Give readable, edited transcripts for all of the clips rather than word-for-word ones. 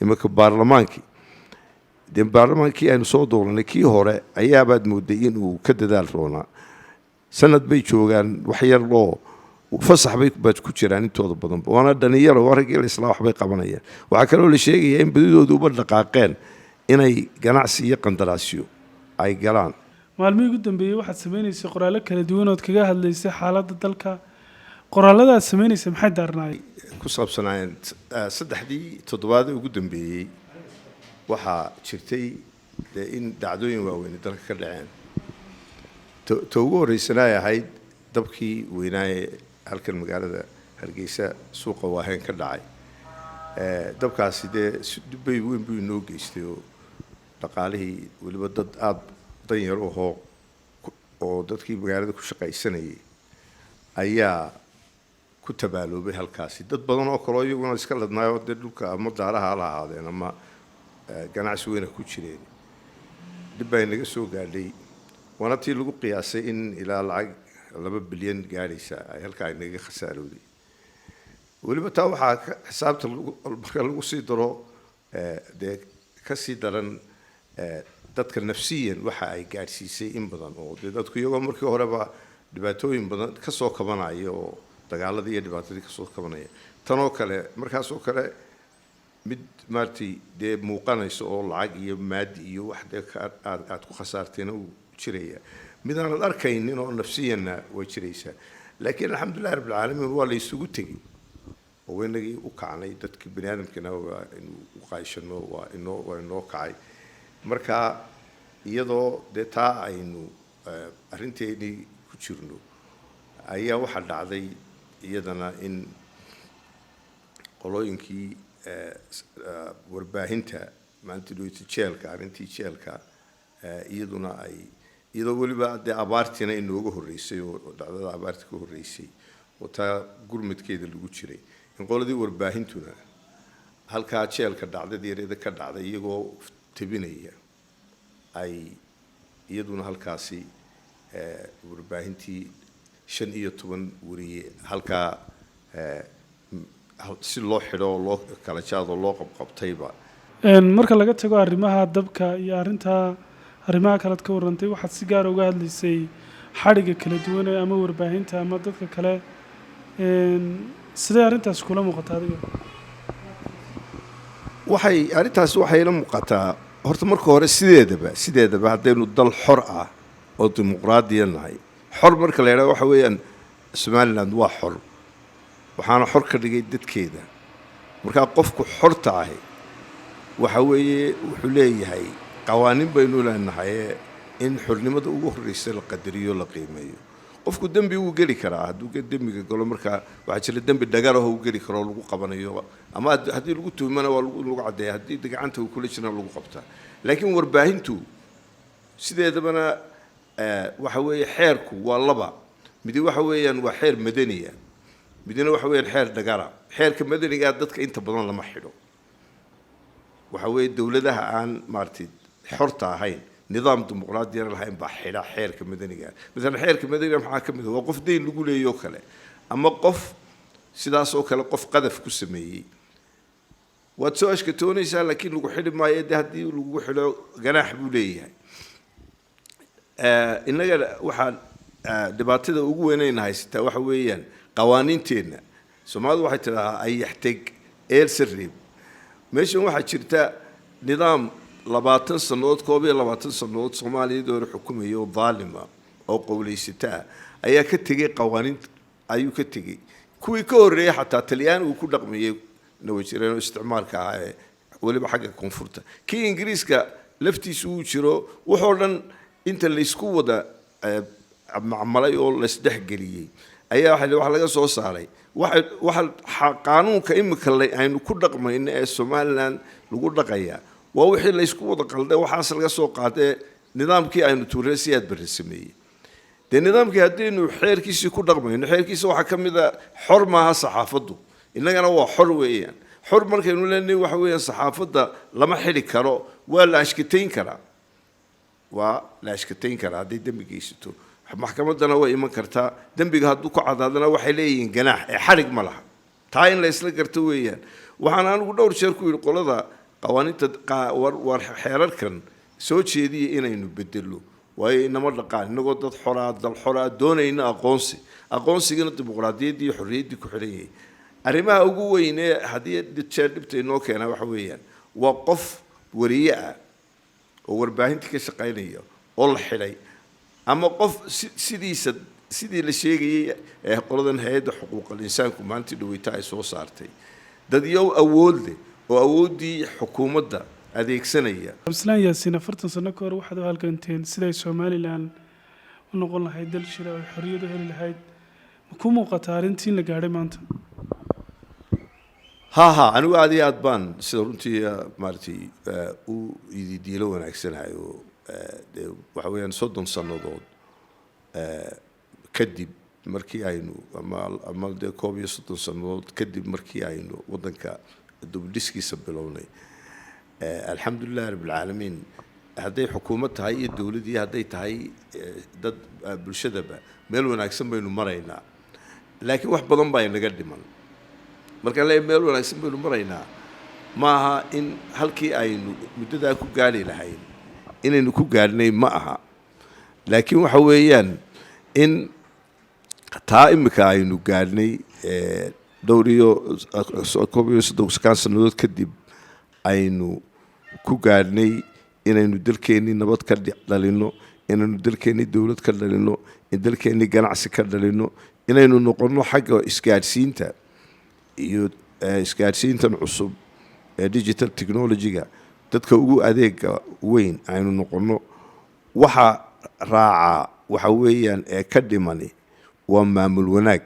Iminka baarlamaankii, dee baarlamaankii aynu soo dooranay kii hore ayaabaad mooday inuu ka dadaal roonaa. Sanad bay joogaan, wax yar oo fasax bay baad ku jiraan intooda badanba, waana dhalinyaro, waa raggii islaa, waxbay qabanayaan. Waxaa kaloo la sheegayaa in badidoodu uba dhaqaaqeen inay ganacsi iyo qandaraasyo ay galaan. Maalmihii ugu dambeeyey waxaad sameynaysay qoraallo kala duwan ood kaga hadlaysay xaaladda dalka. Qoraallada aad sameynaysay maxay daarnaayeen? Ku saabsanaayeen 3dii toddobaad ee ugu dambeeyey waxaa jirtay dee in dhacdooyin waaweyni dalka ka dhaceen. Ta ugu horreysana ay ahayd dabkii weynaaye halkan magaalada Hargeysa suuqa Waaheen ka dhacay. Dabkaasi dee dhibbay weyn buu inoo geystay oo dhaqaalihii, weliba dad aada danyar ahoo oo dadkii magaalada ku shaqaysanayay ayaa ku tabaaloobay halkaasi. Dad badan oo kaleo iyaguna iska ladnaayoo dee dhulka ama daaraha hala ahaadeen ama ganacsi weyna ku jireen, dhib baa inaga soo gaadhay. Waana tii lagu qiyaasay in ilaa lacag 2 bilyan gaadhaysa ay halkaa inaga khasaarooday. Weliba taa waxaa xisaabta marka lagu sii daro dee ka sii daran dadka nafsiyan waxa ay gaadhsiisay in badan oo dee dadku iyagoo markii horeba dhibaatooyin badan kasoo kabanaya oo dagaaladii iyo dhibaatadii kasoo kabanaya, tanoo kale markaasoo kale mid maaragtay dee muuqanayso oo lacag iyo maadi iyo wax dee aad ku khasaartayna uu jiraya, mid aanad arkaynin oo nafsiyanna way jiraysaa. Laakiin alxamdulillahi rabbilcaalamiin, waa la isugu tegey oo inagii u kacnay. Dadkii bani aadamkina waa inuu u qaayshano, waa inoo kacay. Marka iyadoo dee taa aynu arrinteenii ku jirno ayaa waxaa dhacday iyadana in qolooyinkii warbaahinta maalintii dhoweyta jeelka, arrintii jeelka, iyaduna ay iyadoo weliba dee abaartiina inooga horreysay oo dhacdada abaarta ka horreysay oo taa gurmadkeeda lagu jiray, in qoladii warbaahintuna halkaa jeelka dhacdadii yareeda ka dhacday iyagoo tebinaya ay iyaduna halkaasi warbaahintii 15 wariye halkaa si loo xidho oo loo kala jaadoo loo qabqabtayba. Marka laga tago arrimaha dabka iyo arrintaa, arrimaha kalead ka warrantay, waxaad si gaara uga hadlaysay xadhigga kala duwan ee ama warbaahinta ama dadka kale. Sidee arrintaas kula muuqata adiga? Waxay arrintaasi waxay la muuqataa horta marka hore, sideedaba haddaynu dal xor ah oo dimuqraadiya nahay, xor marka la yidhaha waxa weeyaan Somaliland waa xor, waxaana xor ka dhigay dadkeeda. Markaa qofku xorta ahi waxa weeye wuxuu leeyahay qawaaniin baynu leenahay in xornimada ugu horreysa la qadariyo, la qiimeeyo. Qofku dembi wuu geli karaa. Hadduu dembiga galo, markaa waxaa jira dembi dhagaraho uu geli karo oo lagu qabanayo, ama haddii lagu tuhmana waa lagu caddeeya, haddii gacanta uu kula jirana lagu qabtaa. Laakiin warbaahintu sideedabana waxa weeye xeerku waa laba. Midi waxa weeyaan waa xeer madaniya, midna waxa weeyaan xeer dhagara. Xeerka madanigaa dadka inta badan lama xidho. Waxa weeye dowladaha aan maaragtay xorta ahayn, nidaam dimuqraadiyana lahayn baa xidha xeerka madaniga. Masalan xeerka madaniga maxaa ka mid ah? Waa qof deyn lagu leeyo kale, ama qof sidaas oo kale qof qadaf ku sameeyey, waad soo ashkatoonaysaa, laakiin lagu xidhi maayo. Dee haddii lagu xidho ganaax buu leeyahay. Innaga waxaa dhibaatada ugu weynayna haysataa waxa weeyaan qawaaniinteenna. Soomaalidu waxay tidhaahaa "Ayaxteg eelse reeb". Meeshan waxaa jirta nidaam 20 sannadood, 21 sannadood Soomaaliyadii hore xukumaya oo daalima oo qowleysata ah ayaa ka tegey qawaaniin ayuu ka tegey. Kuwii ka horreeyey xataa Talyaani uu ku dhaqmayay na way jireen oo isticmaalka ahaa ee weliba xagga koonfurta. Kii Ingiriiska laftiisu uu jiro. Wuxoo dhan inta laysku wada macmalay oo laysdhexgeliyey ayaa waxa laga soo saaray waxa qaanuunka imika aynu ku dhaqmayno ee Somaliland lagu dhaqayaa. Waa wixii laysku wada qalday, waxaas laga soo qaatee nidaamkii aynu tuurey Siyaad Barre sameeyey. Dee nidaamkii haddaynu xeerkiisii ku dhaqmayno, xeerkiisa waxaa ka mid a xor maaha saxaafaddu. Innagana waa xor weeyaan. Xor markaynu leenahay waxa weeyaan saxaafadda lama xidhi karo, waa la ashkatayn karaa. Waa la ashkatayn karaa hadday dembi geysato, maxkamaddana way iman kartaa. Dembiga hadduu ku cadaadana waxay leeyihiin ganaax ee xadhig ma laha. Taa in la isla garto weeyaan. Waxaan anigu dhowr jeer ku yidhi qolada Qawaaniinta war xeerarkan soo jeediya inaynu bedelo, waayo inama dhaqaan inagoo dad xoraa, dal xoraa, doonayna aqoonsi, aqoonsigana dimuqraadiyaddii iyo xorriyaddii ku xidhan yahay. Arrimaha ugu weyn ee haddii jeer dhibta inoo keenaa waxa weeyaan waa qof wariye ah oo warbaahinta ka shaqaynaya oo la xidhay, ama qof sidiisa sidii la sheegayay ee qoladan hay-adda xuquuqal insaanku maalintii dhaweyta ay soo saartay, dadyow awood leh oo awooddii xukuumadda adeegsanaya. Cabdisalaan Yaasiin, 40 sano ka hor waxaad u halganteen siday Somaliland u noqon lahayd dal jira oo xorriyad u heli lahayd. Ma ku muuqataa arrintii in la gaadhay maanta? Ha, anigu aad iyo aad baan sida runtii maaragtay u ididiilo wanaagsanahay oo dee waxa weeyaan 30 sannadood kadib markii aynu ama dee 31 sannadood kadib markii aynu waddanka dubdhiskiisa bilownay, alxamdulilahi rabbilcaalamiin, hadday xukuumad tahay iyo dowlad iyo hadday tahay dad bulshadaba, meel wanaagsan baynu maraynaa, laakiin wax badan baa inaga dhiman. Markaan leeyahay meel wanaagsan baynu maraynaa, ma aha in halkii aynu muddadaa ku gaari lahayn inaynu ku gaadhnay, ma aha, laakiin waxa weeyaan in taa imika aynu gaadhnay dhowr iyo 31 sannadood kadib aynu ku gaadhnay inaynu dalkeennii nabad ka dhalino, inaynu dalkeennii dowlad ka dhalino, in dalkeennii ganacsi ka dhalino, inaynu noqonno xagga isgaadhsiinta iyo isgaadhsiintan cusub ee digital technology-ga dadka ugu adeega weyn aynu noqonno. Waxa raacaa waxa weeyaan ee ka dhimani waa maamul wanaag,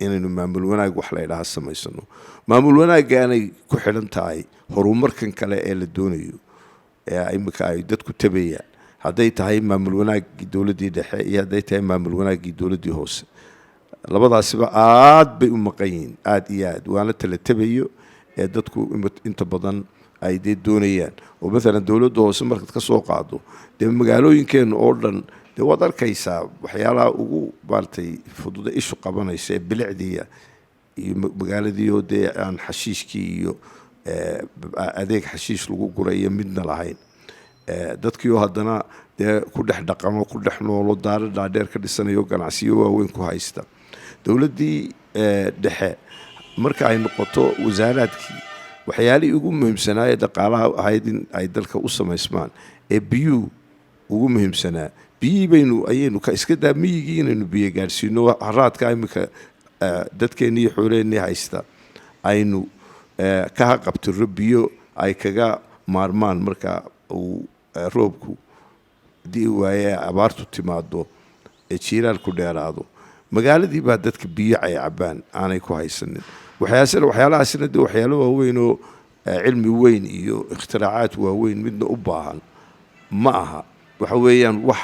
inaynu maamul wanaag wax la ydhaha samaysano. Maamul wanaaggaanay ku xidhan tahay horumarkan kale ee la doonayo ee imika ay dadku tabayaan, hadday tahay maamul wanaaggii dowladdii dhexe iyo hadday tahay maamul wanaaggii dowladdii hoose. Labadaasiba aad bay u maqan yihiin, aad iyo aad, waana tala tabayo ee dadku inta badan ay dee doonayaan. Oo maalan dowladda hoose markaad ka soo qaado, dee magaalooyinkeenna oo dhan dee waad arkaysaa waxyaalaha ugu maaragtay fududa ishu qabanaysa ee bilicdiya iyo magaaladiioo dee aan xashiishkii iyo adeeg xashiish lagu gurayo midna lahayn, dadkii oo haddana dee ku dhex dhaqamo, ku dhex noolo, daaro dhaadheer ka dhisanayo, ganacsiyo waaweyn ku haysta. Dowladdii dhexe marka ay noqoto, wasaaraadkii waxyaalihii ugu muhiimsanaa ee dhaqaalaha ahayd in ay dalka u samaysmaan ee biyuhu ugu muhiimsanaa, biyihii baynu ayaynu ka iska daa miyigii inaynu biyo gaadhsiino, haraadka imika dadkeennii iyo xoolaheennii haysta aynu ka haqabtiro, biyo ay kaga maarmaan marka uu roobku di'i waaye, abaartu timaado ee jiilaalku dheeraado, magaaladii baa dadka biyo ay cabaan aanay ku haysanin. Waxyaasina waxyaalahaasina dee waxyaalo waaweyn oo cilmi weyn iyo ikhtiraacaad waaweyn midna u baahan ma aha. Waxa weeyaan wax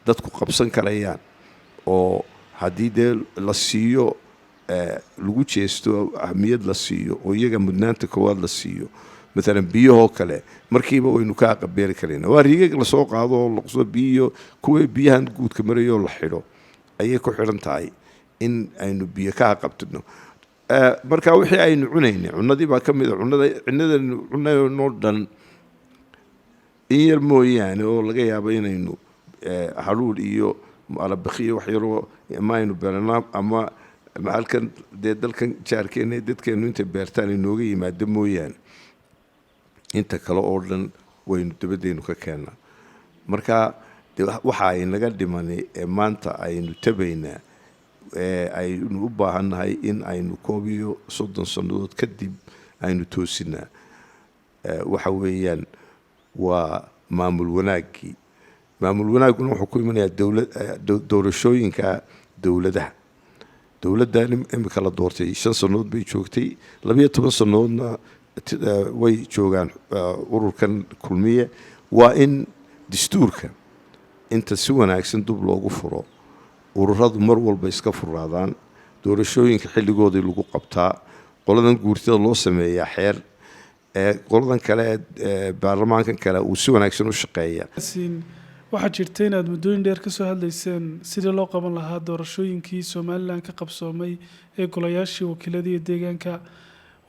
dadku qabsan karayaan oo haddii dee la siiyo, lagu jeesto, ahmiyad la siiyo oo iyaga mudnaanta koowaad la siiyo, maalan biyahoo kale, markiiba waynu ka aqabeeri karayna. Waa riigag lasoo qaado oo laqso biyo, kuwii biyahan guudka marayoo la xidho ayay ku xidhan tahay in aynu biyo ka aqabtino. Marka wixii aynu cunaynay, cunadii baa ka mid a. Cunada cunadaynu cunaynoo dhan in yar mooyaane oo laga yaabo inaynu haruur iyo arabikiyo wax yaroo ama aynu beeranaa ama halkan dee dalkan jaarkeena dadkeenu intay beertaan inooga yimaado mooyaane, inta kale oo dhan waynu dabadeynu ka keennaa. Marka de waxa ay naga dhimani ee maanta aynu tabaynaa ee aynu u baahannahay in aynu 31 sannadood kadib aynu toosinaa waxa weeyaan waa maamul wanaaggii. Maamul wanaagguna wuxuu ku imanayaa dowlad doorashooyinka dowladaha. Dowladdan imika la doortay 5 sannadood bay joogtay, 12 sannadoodna way joogaan ururkan Kulmiye. Waa in dastuurka inta si wanaagsan dub loogu furo, ururadu mar walba iska furaadaan, doorashooyinka xilligoodii lagu qabtaa, qoladan guurtida loo sameeyaa xeer, ee qoladan kale ee baarlamaankan kale uu si wanaagsan u shaqeeya. Yaasiin, waxaa jirta inaad muddooyin dheer kasoo hadlayseen sidii loo qaban lahaa doorashooyinkii Somaliland ka qabsoomay ee golayaashii wakiilada iyo deegaanka.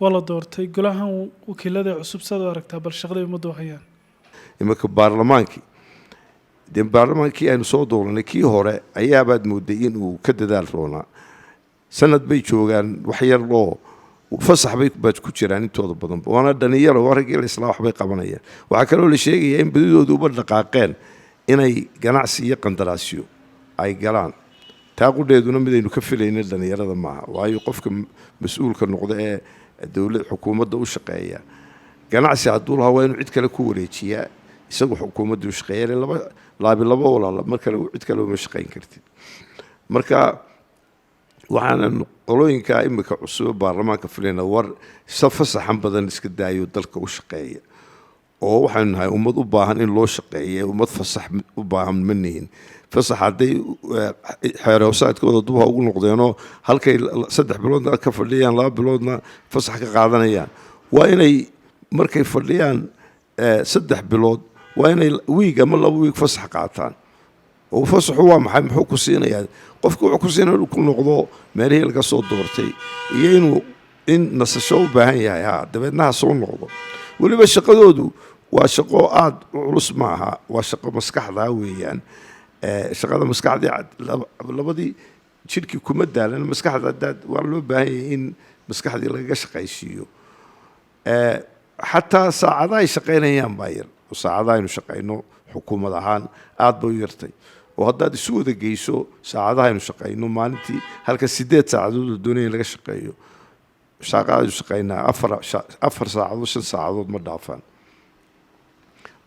Waa la doortay golahan wakiilada cusub. Saad u aragtaa bal shaqaday ummadda u hayaan? Iminka baarlamaankii, dee baarlamaankii aynu soo dooranay, kii hore ayaabaad mooday inuu ka dadaal roonaa. Sanad bay joogaan, wax yar loo fasax bay baad ku jiraan intooda badanba, waana dhalinyaro, waa raggii la islaa, waxbay qabanayaan. Waxaa kaloo la sheegayaa in badidoodu uba dhaqaaqeen inay ganacsi iyo qandaraasyo ay galaan. Taa qudheeduna midaynu ka filaynin dhalinyarada maaha, waayo qofka mas-uulka noqda ee dowlad xukuumadda u shaqeeya, ganacsi hadduu lahaa, waa inuu cid kale ku wareejiyaa. Isagu xukuumadda u shaqeeya laba laabi laba walaala, mar kale cid kale uma shaqayn kartid. Marka waxaanan qolooyinka imika cusub baarlamaanka filayna, war sa fasaxan badan iska daayo, dalka u shaqeeya, oo waxaynu nahay ummad u baahan in loo shaqeeya, ummad fasax u baahan ma nihin. Fasax hadday xeerhoosaadkooda dub ha ugu noqdeenoo halkay 3 biloodna ka fadhiyaan, 2 biloodna fasax ka qaadanayaan, waa inay markay fadhiyaan 3 bilood, waa inay wiig ama 2 wiig fasax qaataan. Oo fasaxu waa maxay? Muxuu ku siinayaa qofku? Wuxuu ku siinaya inuu ku noqdo meelihii laga soo doortay iyo inuu in nasasho u baahan yahay, ha dabeedna ha soo noqdo. Weliba shaqadoodu waa shaqo aada u culus maaha, waa shaqo maskaxda weeyaan. Shaqada maskaxdii labadii jidhkii kuma daalan, maskaxda hadaad waa loo baahan yahay in maskaxdii lagaga shaqaysiiyo. Xataa saacadaha ay shaqaynayaan baa yar, oo saacadaha aynu shaqayno xukuumad ahaan aada bay u yartay, oo haddaad isu wada geyso saacadaha aynu shaqayno maalintii, halka 8 saacadood la doonaya in laga shaqeeyo, shaqada aynu shaqaynaa 4 saacadood, 5 saacadood ma dhaafaan.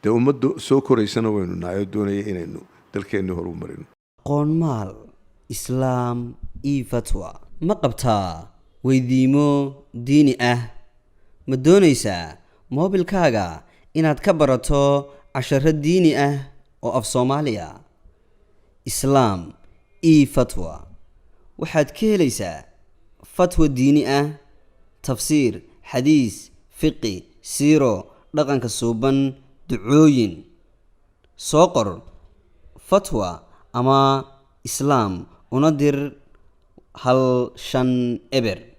Dee ummadda soo koraysana waynu nahay oo doonaya inaynu dalkeenni horu marino. Qoonmaal Islaam io fatwa ma qabtaa weydiimo diini ah? Ma doonaysaa moobilkaaga inaad ka barato casharo diini ah oo af Soomaaliya? Islaam io Fatwa waxaad ka helaysaa fatwa diini ah, tafsiir, xadiis, fiqi, siiro, dhaqanka suuban, ducooyin. Soo qor "fatwa" ama "islaam" una dir 150.